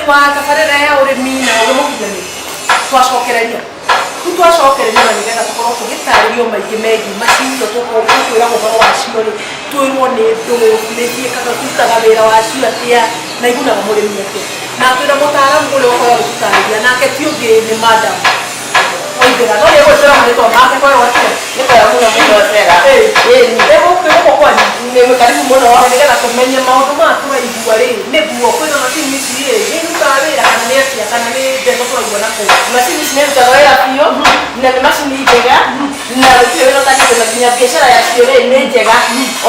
Wa tabarĩra ya ũrĩmi na ũgĩ mũkinyanĩru, twacokereria rĩu, twacokereria na nĩgetha tũkorwo tũgĩtarĩrio maingĩ megiĩ macini icio tũkwĩragwo ũhoro wacio rĩ, twĩrwo nĩ ndũ nĩ ciĩkaga, cirutaga wĩra wacio atĩa na igunaga mũrĩmi atĩa. Na twĩna mũtaaramu ũrĩa ũkoragwo agĩtũtarĩria, nake ti ũngĩ nĩ Madam Waithera. No nĩegwĩtĩra marĩtwa make kwerwo atĩa? Nĩ kwega mũno mũno, Sera. Ĩni. Ĩgũkũ gũkũ kwanyu. Nĩ karibu mũno. Na nĩgetha tũmenye maũndũ maya tũraigua rĩ, nĩguo kwĩna macini ici rĩ, nĩ irutaga wĩra kana nĩ atĩa, kana nĩ ndeto tũraigua na kũu? Macini ici nĩ irutaga wĩra biũ na nĩ macini njega na gũtirĩ wĩra ũtangĩruta, nginya biacara yacio rĩ nĩ njega.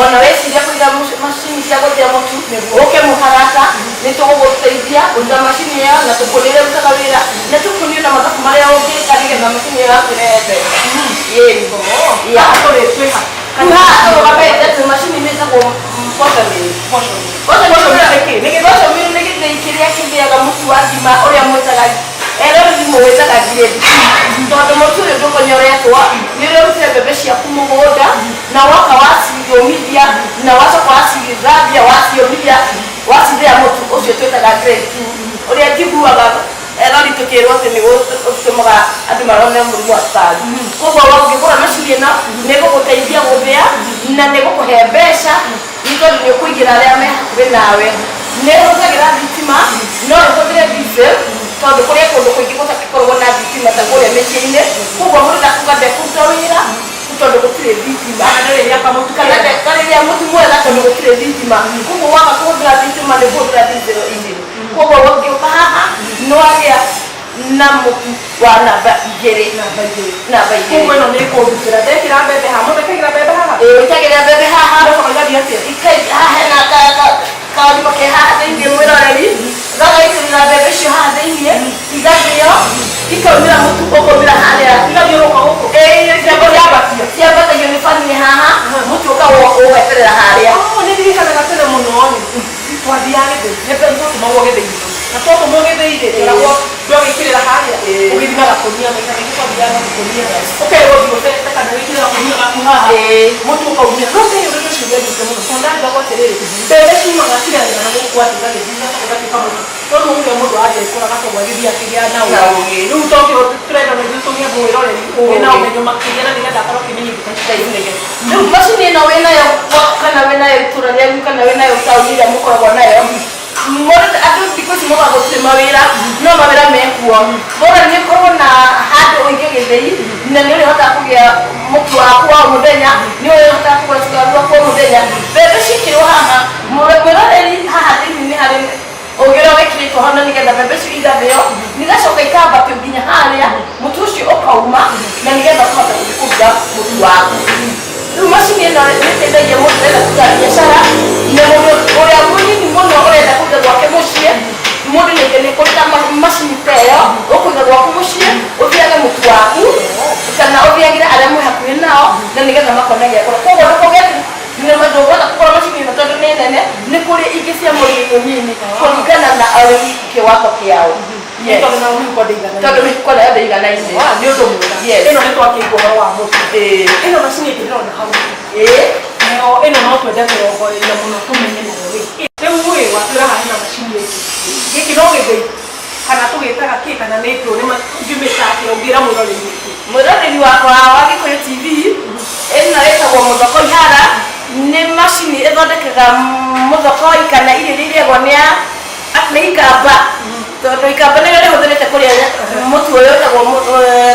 Ona weciria kũiga macini cia gũthĩa mũtu, ũke mũharaka, nĩ tũgũgũteithia kũruta macini ĩyo na tũkuonie ũrĩa ĩrutaga wĩra na tũkuonie na mathabu marĩa ũngĩka nĩgetha macini ĩyo yaku ĩrehe mbeca. Ĩni. Haha tũrĩ twĩ ha? Rĩu haha tũrũgamĩte twĩ macini ĩtagwo posho mill. Posho mill. Posho Posho mill mill nĩ kĩ? Nĩ gĩthĩi? Posho mill nĩ gĩthĩi kĩrĩa kĩthĩaga mũtu wa ngima ũrĩa mwĩtaga, eroreri mũwĩtaga grade two, tondũ mũtu ũyũ ndũkonyoretwo. Nĩ ũrĩa ũrutire mbembe ciaku mũgũnda na woka waciũmithia na wacoka wacithambia, waciũmithia, wacithĩa, mũtu ũcio twĩtaga grade two, ũrĩa njiguaga erori tũkĩrwo atĩ nĩ ũtũmaga andũ marone mũrimũ wa cukari. Koguo ũngĩgũra macini ĩno, nĩ ĩgũgũteithia gũthĩa na nĩ ĩgũkũhe mbeca, nĩ tondũ nĩ ũkũigĩra arĩa me hakuhĩ nawe. Nĩ ĩhũthagĩra thitima, no ĩhũthĩre diesel, tondũ kũrĩ kũndũ kũingĩ gũtakoragwo na thitima ta kũrĩa mĩciĩ-inĩ. Koguo mũndũ ndakuga ndekũruta wĩra tondũ gũtirĩ thitima. Kana rĩrĩa kamũtu kana kega. Karĩrĩa mũtu mwega tondũ gũtirĩ thitima. Koguo waga kũhũthĩra thitima, nĩ kũhũthĩra diesel engine. Koguo ũngĩũka haha, nĩ wagĩa na mũtu wa namba igĩrĩ. Namba igĩrĩ. Namba igĩrĩ. Koguo ĩno nĩ ĩkũndutĩra ndekĩra mbembe haha, mũndũ ekagĩra mbembe haha? Ĩĩ, wĩkagĩra mbembe haha. Igacoka igathiĩ atĩa? Haha hena karima ke haha thĩiniĩ, mwĩroreri, gagaitĩrĩra mbembe icio haha thĩiniĩ, igathĩo, ikaumĩra mũtu ũkaumĩra harĩa. Igathiũrũrũka gũkũ? Ĩĩ. Ciambatia. Ciambatagio nĩ bani haha, mũtu ũkagwo ũgeterera harĩa. Oh, nĩ ndirikanaga tene mũno rĩ, twathiaga gĩthĩi, nĩ twatũmagwo gĩthĩi, na twatũmwo gĩthĩi rĩ, tweragwo ndwagĩkĩrĩra harĩa, ũgĩthiĩ na gakũnia. Maita maingĩ twathiaga na tũkũnia, ũkerwo thiĩ ũtete kana wĩkĩre gakũnia gaku haha, mũtu ũkaumĩra. No nĩ ũndũ ũcio ũrĩa mũno, tondũ ndarigagwo atĩrĩrĩ, mbembe ciumaga cirarĩra na gũkũ atĩ igagĩthiĩ igacoka igatuĩka mũtu? No rĩu ũrĩa mũndũ athiĩ agĩkũra agakorwo agĩthiĩ akĩgĩa na Na ũgĩ. Rĩu tokĩo tũrenda na ithuĩ tũgĩe mwĩroreri ũgĩ na Ũgĩ. ũmenyo makĩria, na nĩgetha akorwo akĩmenya indo ta ici. Rĩu macini ĩno wĩnayo gwaku kana wĩnayo itũra rĩanyu kana wĩnayo taũni ĩrĩa mũkoragwo nayo, mũndũ, andũ thikũ ici mokaga gũtirĩ mawĩra, no mawĩra mekuo. Bora nĩ ũkorwo na handũ ũige gĩthĩi na nĩ ũrĩhotaga kũgĩa mũtu waku wa o mũthenya, nĩ ũrĩhotaga kũgũra cukari waku o mũthenya. Mbembe ciekĩrwo haha, mwĩroreri, haha thĩinĩ nĩ harĩ ũgĩ ũrĩa wĩkĩrĩtwo hau, na nĩgetha mbembe icio igathĩo, igacoka ikambatio nginya harĩa mũtu ũcio ũkauma, na nĩgetha ũkahota gũthiĩ kũruga mũtu waku. Rĩu macini ĩno nĩ ĩteithagia mũndũ ũrenda kũruta biacara na mũndũ ũrĩa mũnini mũno ũrenda kũiga gwake mũciĩ. Mũndũ nĩ kũrĩ ta macini ta ĩyo ũkũiga gwaku mũciĩ, ũthĩage mũtu waku kana ũthĩagĩre arĩa mwĩ hakuhĩ nao, na nĩgetha makona gĩa kũrĩa. Koguo ndũkauge atĩ ndũngĩhota kũgũra macini ĩno tondũ nĩ nene. Nĩ kũrĩ ingĩ cia mũrĩmi mũnini kũringana na arĩmi kĩwango kĩao. Yes. Tondũ nao mĩhuko ndĩiganaine. Tondũ mĩhuko nayo ndĩiganaine. Ah, nĩ ũndũ mwega. Ĩno nĩ twakĩigua ũhoro wa mũtu. Ĩno macini ĩngĩ ndĩrona hau, nayo ĩno no twende kũrongoreria mũno tũmenye nayo rĩ. Rĩu ĩ, watwĩra haha hena macini ĩngĩ, gĩkĩ no gĩthĩi kana tũgĩtaga kĩ, kana nĩ ndũ nĩ ũngĩmĩta atĩa, ũngĩra mwĩroreri nĩkĩ? Mwĩroreri wakwa wa Gĩkũyũ TV, ĩno ĩtagwo mũthokoi hara. Nĩ macini ĩthondekaga mũthokoi kana irio iria irĩagwo nĩ ikamba, tondũ ikamba nĩrĩo rĩhũthĩrĩte kũrĩa mũtu ũyũ wĩtagwo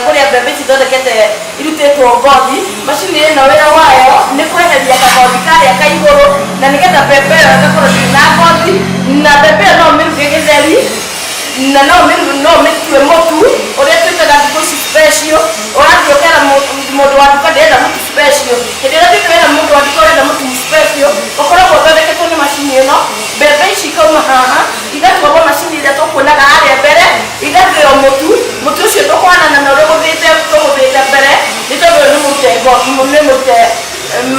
kũrĩa mbembe ici ithondekete irutĩtwo ngothi. Macini ĩno wĩra wayo nĩ kweheria kagothi karĩa ka igũrũ, na nĩgetha mbembe ĩyo ĩgakorwo ndĩrĩ na ngothi, na mbembe ĩyo no ũmĩruge gĩtheri na no ũmĩtue mũtu ũrĩa twĩtaga thikũ ici special. Ũrathiĩ ũkera mũndũ wa nduka, "Ndĩrenda mũtu special." Hĩndĩ ĩrĩa ũthiĩte wera mũndũ wa nduka ũrenda mũtu special, ũkoragwo ũthondeketwo nĩ macini ĩno. Mbembe ici ikauma haha, igatwarwo macini ĩrĩa tũkuonaga harĩa mbere, igathĩo mũtu. Mũtu ũcio ndũkũhanana na ũrĩa ũgũthĩte tũgũthĩte mbere, nĩ tondũ ũyũ nĩ mũrute nĩ mũrute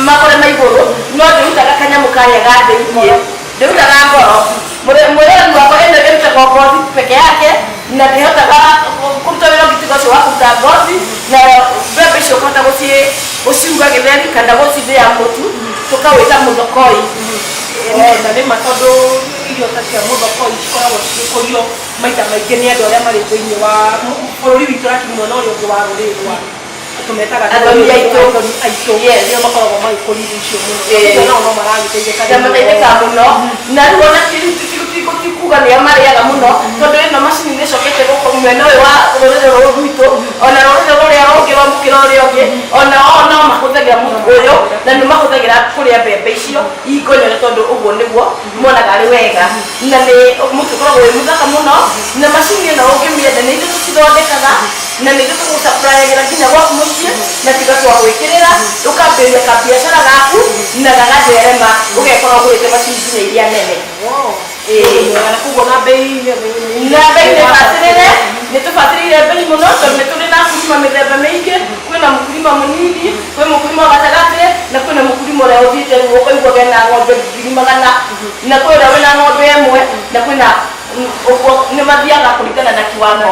makore ma igũrũ, no ndĩrutaga kanyamũ karĩa ga thĩiniĩ, ndĩrutaga ngoro. Mwĩroreri wakwa, ĩno ĩrutagwo ngothi peke yake na ndĩhotaga kũruta wĩra ũngĩ tiga ũcio wa kũruta ngothi, na mbembe icio ũkahota gũciruga gĩtheri kana gũcithĩa mũtu tũkawĩta mũthokoi. Na nĩ ma, tondũ irio ta cia mũthokoi cikoragwo ciĩ igĩkũrio maita maingĩ nĩ andũ arĩa marĩ thĩinĩ wa bũrũri witũ lakini mwena ũrĩa ũngĩ wa rũrĩrĩ rwa tumetaga Athoni aitũ. Aitũ Yes. nĩo makoragwo magĩkũria irio icio mũno. Ĩĩ. Koguo nao no maragĩteithĩka. Ndamateithĩka mũno na rĩu ona ti kuga nĩo marĩaga mũno tondũ ĩno macini nĩ ĩcokete gũkũ mwena ũyũ wa rũrĩrĩ rũrũ rwitũ ona rũrĩrĩ rũrĩa rũngĩ rwa mũkĩra ũrĩa ũngĩ ona o no mahũthagĩra mũtu ũyũ na nĩ mahũthagĩra kũrĩa mbembe icio ingonyore tondũ ũguo nĩguo monaga arĩ wega na nĩ mũtu ũkoragwo wĩ mũthaka mũno na macini ĩno ũngĩmĩenda nĩ ithuĩ tũcithondekaga na nĩ ithuĩ tũgũcapurayagĩra nginya gwaku mũciĩ na tiga twagwĩkĩrĩra ũkambĩrĩria kabiacara gaku na gagatherema ũgekora ũgũrĩte macini nginya iria nene. Wow. Ĩĩ. Na koguo na bei Na bei nĩ bacĩrĩre nĩ tũbacĩrĩire bei mũno tondũ nĩ tũrĩ na akulima mĩthemba mĩingĩ kwĩna mũkulima mũnini kwĩ mũkulima wa gatagatĩ na kwĩna mũkulima ũrĩa ũthiĩte rĩu ũkaigua ena ng'ombe 100,000 na kwĩ ũrĩa wĩna ng'ombe ĩmwe na kwĩna ũguo nĩ mathiaga kũringana na kiwango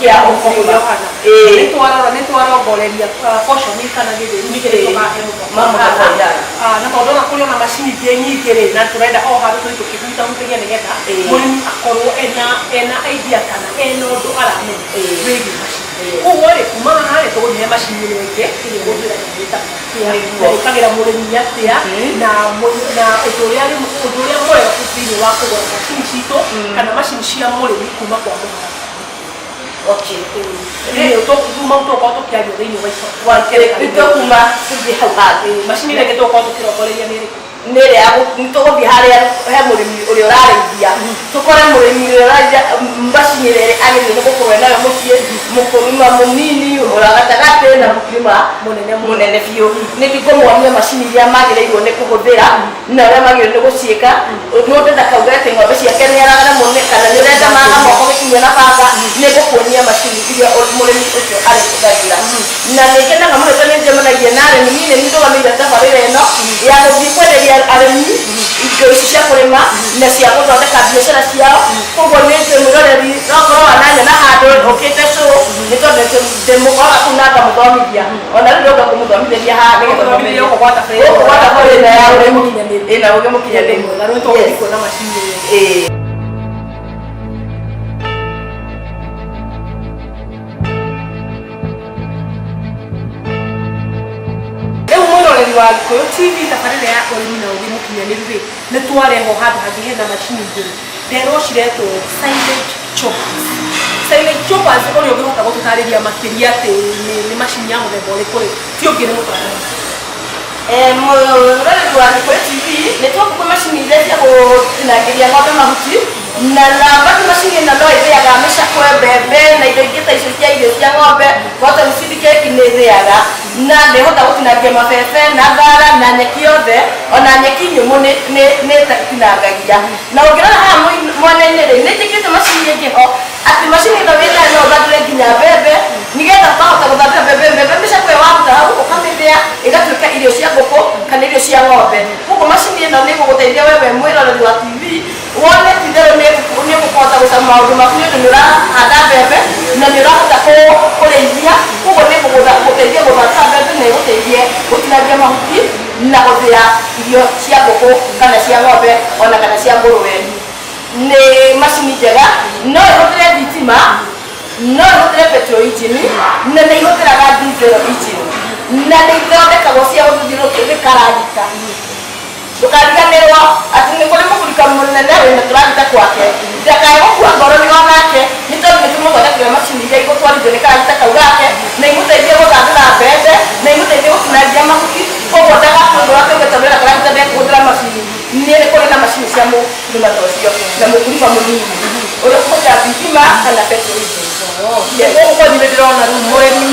kĩa ũkulima. Ĩĩ. Nĩtwarora nĩtwarongoreria koconi kana gĩthĩri nĩ kĩrĩa tũkahe Ma mũthoko ihara. Na tondũ ona kũrĩ ona macini ingĩ nyingĩ rĩ na tũrenda o handũ tũthiĩ tũkĩhutahutagia nĩgetha Ĩĩ. mũrĩmi akorwo ena idea kana ena ũndũ aramenya Ĩĩ. wĩgiĩ macini. Ĩĩ. Koguo rĩ kuma haha rĩ tũgũthiĩ he macini ĩno ĩngĩ ĩrĩa ĩgũtwĩra ĩtagwo atĩa Nĩguo. na ĩkagĩra mũrĩmi atĩa na na ũndũ ũrĩa mwega thĩinĩ wa kũgũra macini citũ kana macini cia mũrĩmi kuma kwa mũhara. Okay. Tuma tũgũkorwo tũkĩaria thĩinĩ wa ikereka. Nĩ tũkuma tũthiĩ hau hangĩ. Macini ĩrĩa ĩngĩ tũgũkorwo tũkĩrongoreria nĩ ĩrĩkũ? Nĩ ĩrĩa nĩ tũgũthiĩ harĩa he mũrĩmi ũrĩa ũrarĩithia tũkore mũrĩmi ũrĩa ũrarĩithia macini ĩrĩa agĩrĩirwo nĩ gũkorwo nayo mũciĩ mũkũrima mũnini ũrĩa gatagatĩ na mũkũrima Mũnene mũno. Mũnene biũ nĩ ngũmuonia macini iria magĩrĩirwo nĩ kũhũthĩra na ũrĩa magĩrĩirwo nĩ gũciĩka mũndũ ndakauge atĩ ng'ombe ciake nĩ aragaremwo kana nĩ ũrenda maga moko gĩkinyio na banga nĩ ngũkuonia macini iria mũrĩmi ũcio arĩhũthagĩra na nĩ ngenaga mũno tondũ nĩ njemanagia na arĩmi niĩ nĩ ndũgamĩire tabarĩra ĩno ya gũthiĩ kwenderia arĩmi indo ici cia kũrĩma na cia gũthondeka biacara ciao koguo nĩ njũĩ mwĩroreri nokorwo wananyona handũ ũkĩte show nĩ tondũ ndĩmũkoraga kũu na ngamũthomithia ona rĩu ndoka kũmũthomithĩria haha nĩgetha Gũthomithĩria gũkũ gwa tabarĩra. Gũkũ gwa tabarĩra ya ũrĩmi Mũkinyanĩru. Ĩna ũgĩ mũkinyanĩru. Na rĩu tũgũthiĩ Yes. kuona macini ĩyo. Ĩĩ. Rĩu mwĩroreri wa Gĩkũyũ TV tabarĩra ya ũrĩmi na ũgĩ mũkinyanĩru rĩ nĩ twarehwo handũ hangĩ hena macini igĩrĩ nderwo ciretwo silage choppers. Silage choppers ũrĩa ũngĩhota gũtũtarĩria makĩria atĩ nĩ macini ya mũthemba ũrĩkũ rĩ ti ũngĩ nĩ mũtaaramu. Mũroreri wa Gĩkũyũ TV nĩ twoka kwĩ macini iria cia gũtinangĩria ng'ombe mahuti na bado macini ĩno no ĩthĩaga mĩcakwe mbembe na indo ingĩ ta icio cia irio cia ng'ombe cotton seed cake nĩ ĩthĩaga na nĩ ĩhota gũtinangia mabebe na thara na nyeki yothe ona nyeki nyũmũ nĩ ĩtinangagia na ũngĩrora haha mwena-inĩ rĩ nĩ njĩkĩrĩte macini ĩngĩ ho atĩ macini ĩno wĩnayo no ũthandũre nginya mbembe nĩgetha ũkahota gũthandũra mbembe mbembe mĩcakwe waruta hau ũkamĩthĩa ĩgatuĩka irio cia ngũkũ kana irio cia ng'ombe koguo macini ĩno nĩ ĩgũgũteithia wewe mwĩroreri wa TV wone ti-itherũ nĩ ũkũhota gũcama maũndũ maku nĩ ũndũ nĩ ũrahanda mbembe na nĩ ũrahota kũrĩithia koguo nĩ ĩgũgũteithia gũthondeka mbembe na ĩgũteithie gũtinangia mahuti na gũthĩa irio cia ngũkũ kana cia ng'ombe ona kana cia ngũrũwe nĩ macini njega no ĩhũthĩre thitima no ĩhũthĩre petrol engine na nĩ ihũthĩraga diesel engine na nĩ ithondekagwo cia gũthiũrũrũkio nĩ karagita ndũkariganĩrwo atĩ nĩ kũrĩ mũgũrika mũnene wĩna tũragita kwake ndakae gũkua ngoro nĩ onake nĩ tondũ nĩ tũmũthondekere macini iria igũtwarithio nĩ karagita kau gake na imũteithie gũthandũra mbembe na imũteithie gũtinangia mahuti koguo ndagakue ngoro akauge tondũ ena karagita ndekũhũthĩra macini nĩ kũrĩ na macini cia mũkulima ta ũcio na mũkulima mũnini ũrĩa ũkũhũthĩra thitima kana petrol engine. Yes. Gũkũ kwanyu nĩ ndĩrona rĩu mũrĩmi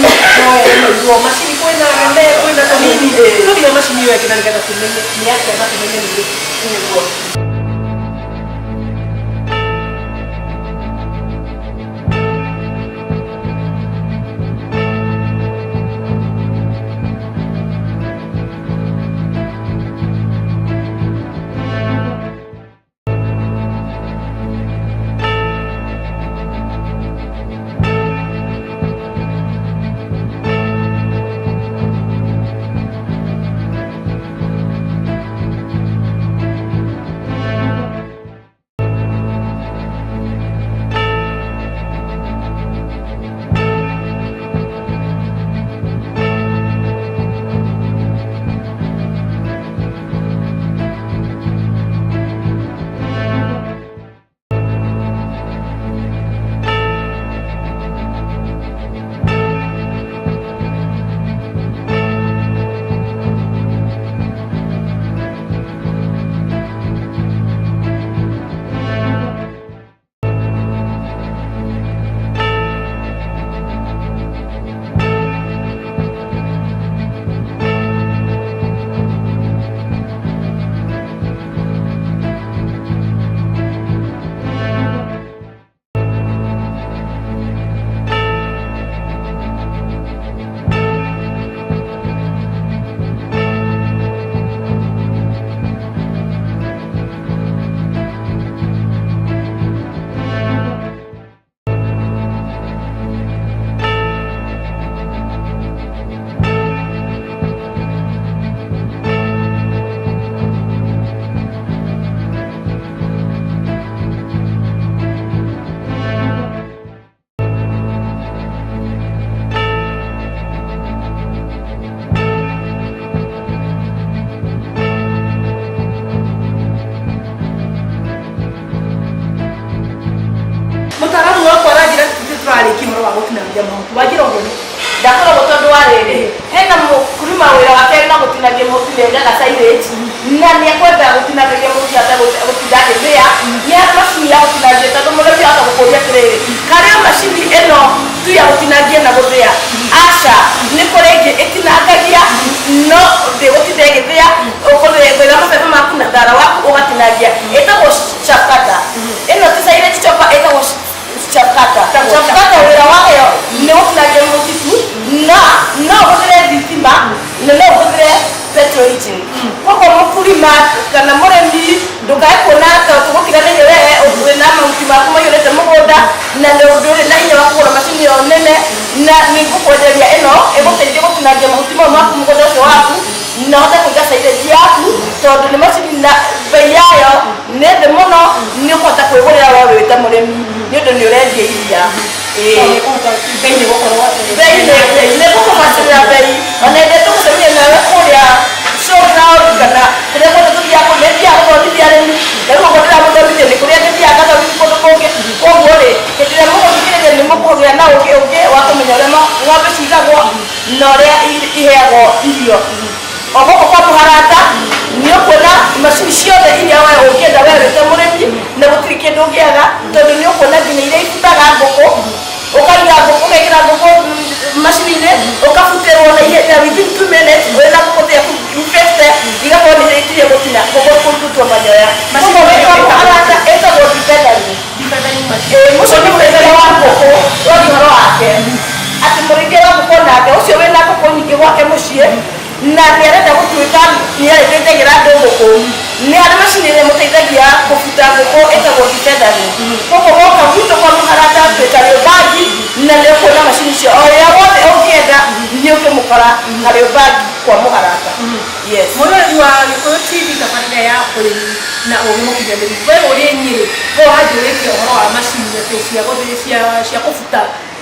no eremeirwo macini kwĩna nene kwĩna tũnini Ĩĩ. tũthiĩ macini ĩyo ĩngĩ na nĩgetha tũmenye nĩ atĩa na tũmenye nĩ ĩrĩkũ. Nĩguo. Gũtinangia mahuti wanjĩra ũguo nĩ Ndakoragwo tondũ wa rĩrĩ, hena mũkulima wĩra wake na gũtinangia mahuti, nĩ endaga silage na nĩ ekwenda gũtinangagia mahuti ategũtinda agĩthĩa. Nĩ harĩ macini ya gũtinangia, tondũ mũrĩmi ahota gũkũria atĩrĩrĩ, karĩ o macini ĩno tu ya gũtinangia na gũthĩa? Aca, nĩ kũrĩ ĩngĩ ĩtinangagia no ndĩgũtinda ĩgĩthĩa, ũkũgwĩra mabebe maku na thara waku ũgatinangia. Ĩtagwo chaff cutter. Ĩno ti silage chopper, ĩtagwo chaff cutter. Ĩtagwo Chaff cutter wĩra wayo nĩ gũtinangia mũtitu, na no ũhũthĩre thitima na no ũhũthĩre petrol engine. Koguo mũkulima kana mũrĩmi, ndũkae kuona ta tũgũtiganĩrie. We wĩna mahuti maku maiyũrĩte mũgũnda na ndũrĩ na hinya wa kũgũra macini ĩyo nene, na nĩ ngũkwenderia ĩno ĩgũteithia gũtinangia mahuti mau maku mũgũnda ũcio waku na ũhote kũiga silage yaku, tondũ nĩ macini na bei yayo nĩ thĩ mũno, nĩ ũkũhota kwĩgũrĩra we wĩ ta mũrĩmi, nĩ ũndũ nĩ ũrendia iria. Ĩĩ. Bei nĩ gũkorwo Bei nĩ gũkũbacĩrĩra bei, ona ĩndĩ tũgũcemania nawe kũrĩa showground kana kũrĩa guothe tũthiaga, kũrĩa thiaga gũthomithia arĩmi. Na rĩu ũguo ndĩramũthomithia nĩ kũrĩa ngĩthiaga ngathomithia kũndũ kũngĩ. Koguo rĩ, hĩndĩ ĩrĩa mũgũthikĩrĩria nĩ mũkũgĩa na ũgĩ ũngĩ wa kũmenya ũrĩa ng'ombe cigagwo na ũrĩa iheagwo irio. O gũkũ kwa Mũharata nĩ ũkuona macini ciothe iria we ũngĩenda we wĩ ta mũrĩmi, na gũtirĩ kĩndũ ũngĩaga, tondũ nĩ ũkuona nginya iria ibutaga ngũkũ, ũkaiga ngũkũ, ũgekĩra ngũkũ macini-inĩ, ũkabutĩrwo na ihenya within 2 minutes wĩna ngũkũ ciaku 50 igakorwo nĩ irĩkirie gũtina kũrutwo manyoya. Macini Koguo wĩ ĩyo kwa ĩtagwo- Mũharata ĩtagwo defeathering. Defeathering machine. Ĩĩ, mũcio nĩ mũrĩithia wa ngũkũ, ũroria ũhoro wake atĩ mũrĩithia wa ngũkũ nake ũcio wĩna ngũkũ nyingĩ gwake mũciĩ na nĩ arenda gũtuĩka nĩ arĩthĩnjagĩra andũ ngũkũ, nĩ harĩ macini ĩrĩa ĩmũteithagia kũbuta ngũkũ ĩtagwo defeathering. Koguo woka gwitũ kwa Mũharata twĩ Kariobangi, na nĩ ũkuona macini icio o ũrĩa wothe ũngĩenda, nĩ ũkĩmũkora Kariobangi kwa Mũharata, yes. Mwĩroreri wa Gĩkũyũ TV, tabarĩra ya ũrĩmi na ũgĩ mũkinyanĩru, we ũrĩ Nyĩrĩ, we ũranjũrĩtie ũhoro wa macini atĩ cia gũthĩ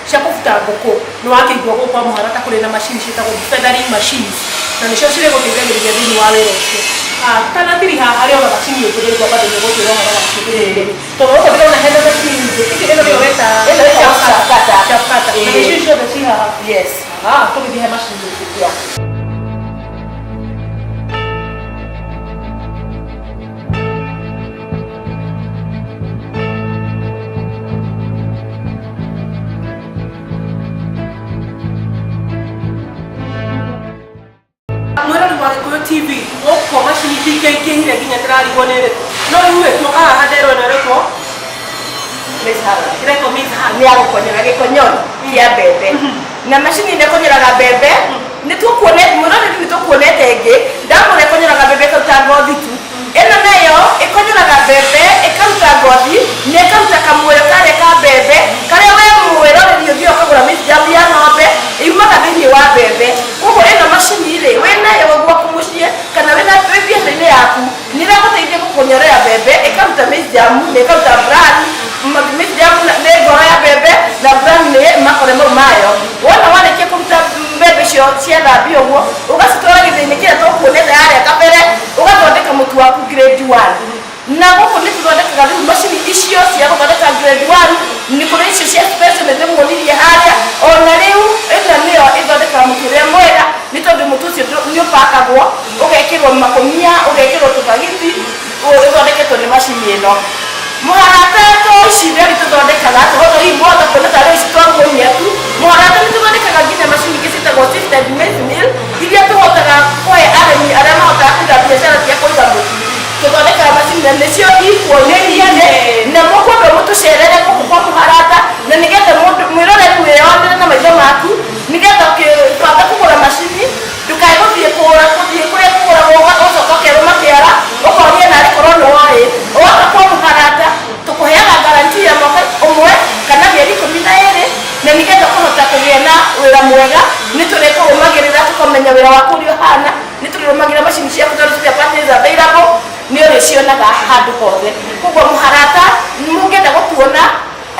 cia kũbuta ngũkũ, nĩ wakĩigua gũkũ kwa Mũharata kũrĩ na macini ciĩtagwo defeathering machines, na nĩcio cirĩgũteithagĩrĩria thĩinĩ wa wĩra ũcio. Tanatiriha harĩ ona macini ĩngĩ ndĩrigua bado nĩũgũtwĩra ũhoro wacio, tondũ gũkũ ndĩrona hena macini nyingĩ. Ici ĩno nĩyo weta? Ĩno ĩtagwo chaff cutter. Chaff cutter. Na Ĩĩ. nĩcio ciothe ci haha? Yes. Ah, tũgĩthiĩ he macini ĩngĩ. Yeah. Mwĩrori wa Gĩkũyũ TV, gũkũ macini cingĩingĩhire nginya ndĩrarigwo nĩ ĩrĩkũ, no rĩu ĩ tuoka haha nderwo ĩno ĩrĩkwo Miss Hara. Ĩretwo Miss Hara. Nĩ ya gũkonyora gĩkonyori kĩa mbembe, na macini ĩrĩa ĩkonyoraga mbembe nĩ tũkuonete, mwĩroreri, nĩ tũkuonete ĩngĩ ndamũra ĩkonyoraga mbembe ĩkaruta ngothi tu. Ĩno nayo ĩkonyoraga mbembe ĩkaruta ngothi na ĩkaruta kamuoyo karĩa ka mbembe, karĩa we mwĩroreri ũthiaga ũkagũra mĩcinjamu ya ng'ombe yumaga thĩinĩ wa mbembe. Koguo ĩno macini rĩ, wĩnayo gwaku mũciĩ kana wĩna wĩ biacara-inĩ yaku, nĩ ĩragũteithia gũkonyorera mbembe ĩkaruta mĩcinjamu na ĩkaruta bran. Mĩcinjamu nĩ ngoro ya mbembe na bran nĩ makore mau mayo. Wona warĩkia kũruta mbembe icio ciathambio ũguo, ũgacitwara gĩthĩi-inĩ kĩrĩa tũkuonete harĩa kabere, ũgathondeka mũtu waku grade 1. Na gũkũ nĩ tũthondekaga rĩu macini icio cia gũthondeka grade 1, nĩ kũrĩ icio cia special nĩ ndĩmuonirie harĩa. Ona rĩu ĩno nĩyo ĩthondekaga mũtu ũrĩa mwega, nĩ tondũ mũtu ũcio nĩ ũpakagwo, ũgekĩrwo makũnia, ũgekĩrwo tũbagiti, ũthondeketwo nĩ macini ĩno. Mũharata to ici nderi tũthondekaga tũhoto, hihi mwahota kuona tarĩ ici twakuonia tu. Mũharata nĩ tũthondekaga nginya macini ingĩ ciĩtagwo sifted maize meal, iria tũhotaga kũhe arĩmi arĩa mahotaga kũiga biacara cia kũiga mũtu. Tũthondekaga macini na nĩcio ikuonĩrie, na mũkwenda mũtũcerere gũkũ kwa Mũharata, na nĩgetha mũndũ mwĩroreri wĩyonere na maitho maku, nĩgetha ũkĩbanga kũgũra macini ndũkae gũthiĩ kũgũra, gũthiĩ kũrĩa kũgũragwo ũgacoka ũkerwo makĩara, ũkoria narĩ korwo nĩ woĩ. Woka kwa Mũharata tũkũheaga guarantee ya mwaka ũmwe kana mĩeri 12, na nĩgetha ũkahota kũgĩa na wĩra mwega. Nĩ tũrĩkũrũmagĩrĩra tũkamenya wĩra waku ũrĩa ũhana, nĩ tũrĩrũmagĩrĩra macini ciaku tondũ spare parts is available, nĩ ũrĩcionaga handũ hothe. Koguo Mũharata mũngĩenda gũtuona,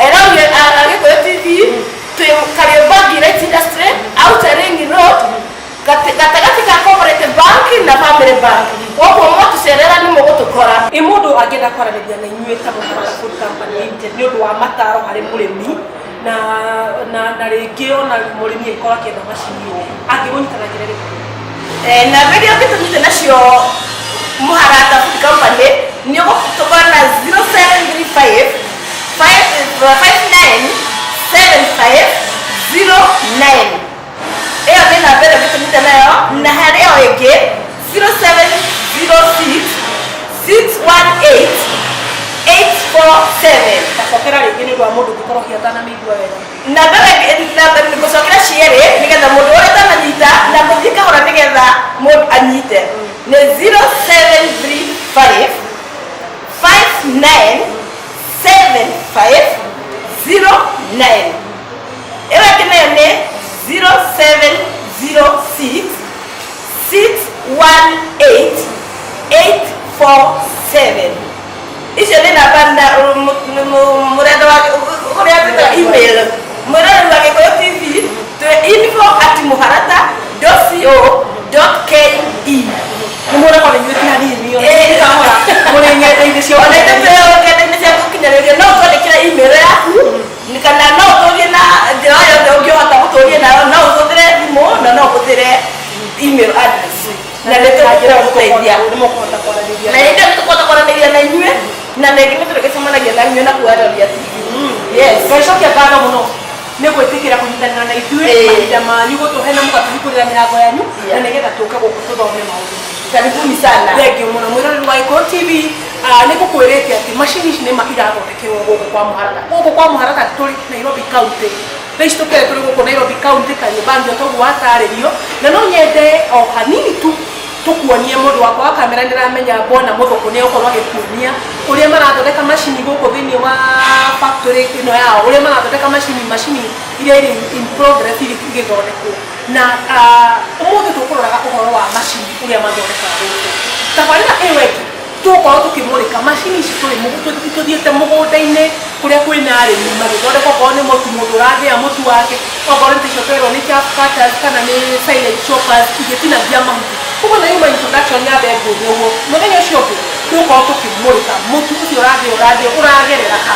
erori a Gĩkũyũ TV, twĩ Kariobangi Light Industry, Outer Ring Road, gatagatĩ ka Cooperative Bank na Family Bank. Koguo mwatũcerera nĩ mũgũtũkora. Ĩ mũndũ angĩenda kwaranĩria na inyuĩ ta Mũharata Food Company Limited nĩ ũndũ wa mataro harĩ mũrĩmi Na na na rĩngĩ ona mũrĩmi angĩkorwo akĩenda macini ĩyo angĩmũnyita na njĩra ĩrĩkũ? Namba iria ũngĩtũnyita nacio Mũharata Food Company nĩ ũgũtũkora na 0735 597509. Ĩyo nĩ namba ĩrĩa ũngĩtũnyita nayo, na harĩ o ĩngĩ 0706 618 847. Tacokera rĩngĩ nĩ ũndũ wa mũndũ ũngĩkorwo hihi atanamĩigua wega. Namba ĩyo ngũcokera cierĩ nĩgetha mũndũ ũrĩa ũtananyita na gũthiĩ kahora nĩgetha mũndũ anyite, nĩ 0735 597509. Ĩyo ĩngĩ nayo nĩ 0706 618 847. Icio nĩ namba na mũrenda wa ũrĩa twĩtaga email, mwĩroreri wa Gĩkũyũ TV, twĩ info@mũharata.co.ke. Nĩ mũragwo nĩ inyuĩ ti hanini ona inyuĩ kahora mũrĩ ng'enda-inĩ cia Ona ithuĩ twĩ ng'enda-inĩ cia gũkinyanĩria. No ũtwandĩkĩre email yaku kana no ũtũrie na njĩra o yothe ũngĩhota gũtũria nayo. No ũhũthĩre thimũ na no ũhũthĩre email address na nĩ tũgũgũteithia. Nĩ mũkũhota kwaranĩria. Na hĩndĩ ĩyo nĩ tũkũhota kwaranĩria na inyuĩ, na rĩngĩ nĩ tũrĩgĩcemanagia na inyuĩ na kwaranĩria TV. Yes. Ngacokia ngatho mũno nĩ gwĩtĩkĩra kũnyitanĩra na ithuĩ, mahinda manyu gũtũhe na mũgatũhingũrĩra mĩrango yanyu na nĩgetha tũke gũkũ tũthome maũndũ maingĩ. Karibuni sana. Thengiũ mũno, mwĩroreri wa Gĩkũyũ TV. Nĩ ngũkwĩrĩte atĩ macini ici nĩma irathondekerwo gũkũ kwa Mũharata, gũkũ kwa Mũharata tũrĩ Nairobi County. Thaa ici tũkĩrĩ tũrĩ gũkũ Nairobi County, Kariobangi, o toguo watarĩrio. Na no nyende o hanini tu tũkuonie, mũndũ wakwa wa kamera, ndĩramenya mbona mũthũkũ nĩ egũkorwo agĩkuonia ũrĩa marathondeka macini gũkũ thĩinĩ wa factory ĩno yao, ũrĩa marathondeka macini iria irĩ in progress, irĩ igĩthondekwo. Na ũmũthĩ tũkũroraga ũhoro wa macini ũrĩa mathondekaga gũkũ. Tabarĩra ĩyo ĩngĩ tũgũkorwo tũkĩmũrĩka macini ici tũthiĩte mũgũnda-inĩ kũrĩa kwĩna arĩmi magĩthondeka, okorwo nĩ mũtu, mũndũ ũrathĩa mũtu wake, okorwo nĩ ta icio twerwo nĩ chaff cutters kana nĩ silage choppers igĩtinagia mahuti. Koguo na yuma introduction ya mbengũ ũguo, mũthenya ũcio ũngĩ tũgũkorwo tũkĩmũrĩka mũtu ũcio ũrathĩo ũrathĩo ũragerera ha,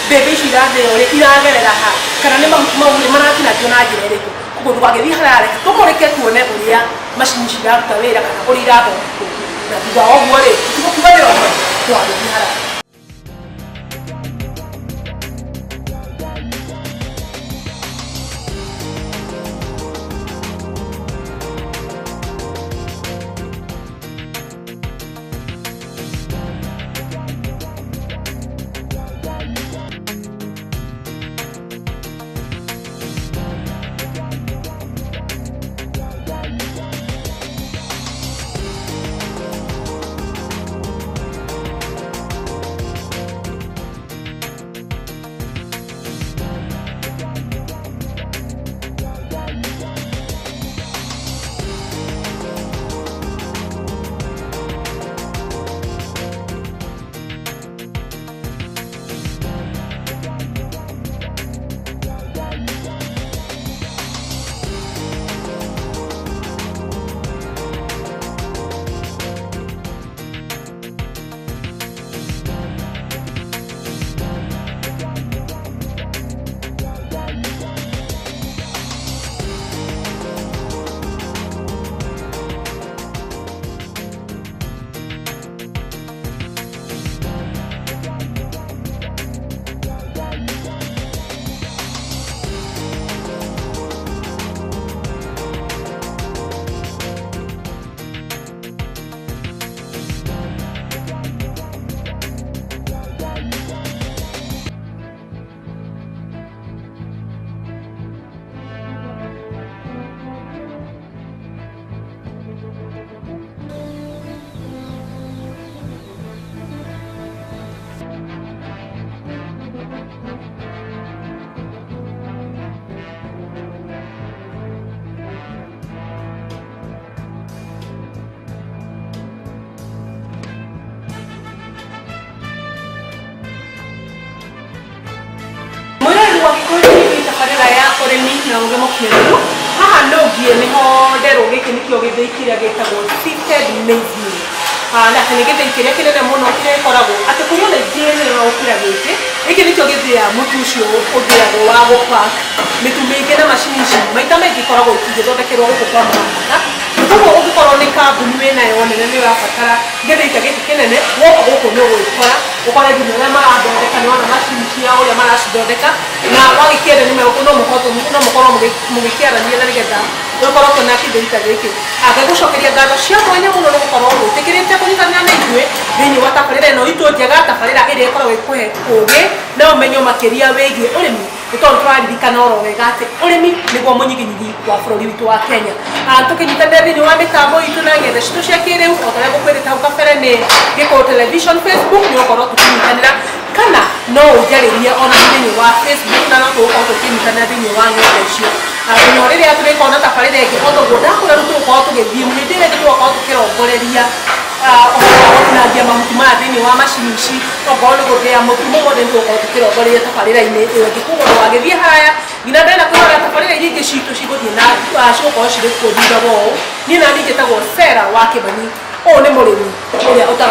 mbembe ici irathĩo rĩ iragerera ha, kana nĩ mahuti mau rĩ maratinagio na njĩra ĩrĩkũ. Koguo ndũgagĩthiĩ haraya, reke tũmũrĩke tuone ũrĩa macini ici iraruta wĩra kana ũrĩa irathondekwo. Na thutha wa ũguo rĩ, tũtigũtiganĩra ũmwe, ndũgagĩthiĩ haraya. Mwĩroreri wa Gĩkũyũ TV, tabarĩra ya ũrĩmi na ũgĩ mũkinyanĩru, haha nũngiĩ nĩho nderwo gĩkĩ nĩkĩo gĩthĩi kĩrĩa gĩtagwo sifted maize meal. Na atĩ nĩ gĩthĩi kĩrĩa kĩnene mũno kĩrĩa gĩkoragwo atĩ kũrĩ ona ingĩ nene gũkĩra gĩkĩ. Gĩkĩ nĩkĩo gĩthĩa mũtu ũcio ũthĩagwo wa gũpack mĩtu mĩingĩ na macini ici maita maingĩ ikoragwo igĩthondekerwo gũkũ kwa Mũrang'a. Koguo ũngĩkorwo nĩ kambuni wĩnayo nene nĩ ũrabatara gĩthĩi ta gĩkĩ kĩnene, woka gũkũ nĩ ũgũgĩkora, ũkore nginya ũrĩa marathondeka, nĩ wona macini ciao ũrĩa maracithondeka, na wagĩkĩenda nĩ no mũkorwo mũgĩkĩaranĩria na nĩgetha ũgĩkorwo ũkĩona kĩthĩi ta gĩkĩ. Ngagũcokeria ngatho cia mwanya mũno nĩ gũkorwo wĩtĩkĩrĩte kũnyitanĩra na ithuĩ thĩinĩ wa tabarĩra ĩno itũ njega, tabarĩra ĩrĩa ĩkoragwo ĩkũhe ũgĩ na ũmenyo makĩria wĩgiĩ ũrĩmi, nĩ tondũ tũraririkana oro wega atĩ ũrĩmi nĩguo mũnyiginyigi wa bũrũri witũ wa Kenya. Tũkĩnyitanĩra thĩinĩ wa mĩtambo itũ na ng'enda citũ cia kĩrĩu, o ta ũrĩa ngũkwĩrĩte hau kabere nĩ Gĩkũyũ Television Facebook, nĩ ũgũkorwo tũkĩnyitanĩra, kana no ũnjarĩrie ona thĩinĩ wa Facebook na no tũgũkorwo tũkĩnyitanĩra thĩinĩ wa ng'enda icio. Nginya rĩrĩa tũrĩkorwo na tabarĩra ĩngĩ, o toguo ndakwĩra rĩu tũgũkorwo tũgĩthiĩ hĩndĩ ĩrĩa ĩngĩ tũgakorwo tũkĩrongoreria ũhoro wa gũtinangia mahuti maya thĩinĩ wa macini ici, okorwo nĩ gũthĩa mũtu mũgũnda, nĩ tũgũkorwo tũkĩrongoreria tabarĩra-inĩ ĩyo ĩngĩ. Koguo ndũgagĩthiĩ haraya nginya mbere na kwĩrorera tabarĩra iria ingĩ citũ cigũthiĩ na cigũkorwo cirĩ kuo thutha wa ũũ. Niĩ nani njĩtagwo Sarah wa Kĩmani, ũyũ nĩ mũrĩmi ũrĩa ũtarĩ